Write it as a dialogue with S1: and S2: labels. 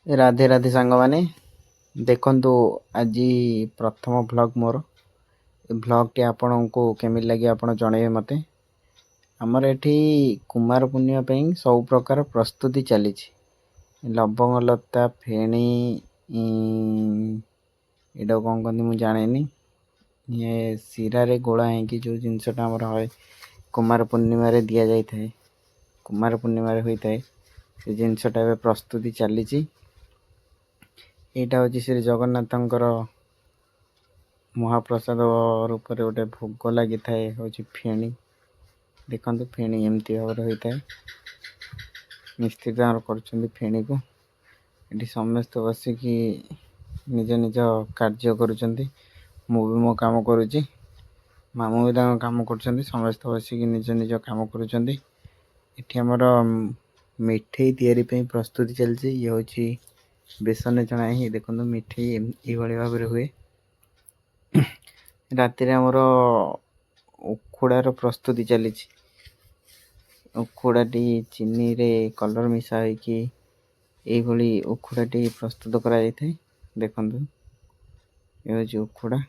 S1: ରାଧେ ରାଧେ ସାଙ୍ଗମାନେ, ଦେଖନ୍ତୁ ଆଜି ପ୍ରଥମ ଭ୍ଲଗ୍ ମୋର। ଏ ଭ୍ଲଗ୍ଟି ଆପଣଙ୍କୁ କେମିତି ଲାଗିବ ଆପଣ ଜଣାଇବେ ମୋତେ। ଆମର ଏଠି କୁମାର ପୂର୍ଣ୍ଣିମା ପାଇଁ ସବୁ ପ୍ରକାର ପ୍ରସ୍ତୁତି ଚାଲିଛି। ଲବଙ୍ଗ ଲତା, ଫେଣି, ଏଇଟା କ'ଣ କହନ୍ତି ମୁଁ ଜାଣିନି। ଇଏ ଶିରାରେ ଗୋଳା ହେଇକି ଯେଉଁ ଜିନିଷଟା ଆମର ହୁଏ, କୁମାର ପୂର୍ଣ୍ଣିମାରେ ଦିଆଯାଇଥାଏ, କୁମାର ପୂର୍ଣ୍ଣିମାରେ ହୋଇଥାଏ, ସେ ଜିନିଷଟା ଏବେ ପ୍ରସ୍ତୁତି ଚାଲିଛି। ଏଇଟା ହେଉଛି ଶ୍ରୀ ଜଗନ୍ନାଥଙ୍କର ମହାପ୍ରସାଦ ରୂପରେ ଗୋଟେ ଭୋଗ ଲାଗିଥାଏ, ହେଉଛି ଫେଣି। ଦେଖନ୍ତୁ, ଫେଣି ଏମିତି ଭାବରେ ହୋଇଥାଏ। ମିସ୍ତ୍ରୀ ତାଙ୍କର କରୁଛନ୍ତି ଫେଣିକୁ। ଏଠି ସମସ୍ତେ ବସିକି ନିଜ ନିଜ କାର୍ଯ୍ୟ କରୁଛନ୍ତି। ମୁଁ ବି ମୋ କାମ କରୁଛି, ମାମୁଁ ବି ତାଙ୍କ କାମ କରୁଛନ୍ତି। ସମସ୍ତେ ବସିକି ନିଜ ନିଜ କାମ କରୁଛନ୍ତି। ଏଠି ଆମର ମିଠେଇ ତିଆରି ପାଇଁ ପ୍ରସ୍ତୁତି ଚାଲିଛି। ଇଏ ହେଉଛି ବେସନ ଚଣା ହିଁ। ଦେଖନ୍ତୁ, ମିଠେଇ ଏଇଭଳି ଭାବରେ ହୁଏ। ରାତିରେ ଆମର ଉଖୁଡ଼ାର ପ୍ରସ୍ତୁତି ଚାଲିଛି। ଉଖୁଡ଼ାଟି ଚିନିରେ କଲର୍ ମିଶା ହୋଇକି ଏଇଭଳି ଉଖୁଡ଼ାଟି ପ୍ରସ୍ତୁତ କରାଯାଇଥାଏ। ଦେଖନ୍ତୁ, ଏ ହେଉଛି ଉଖୁଡ଼ା।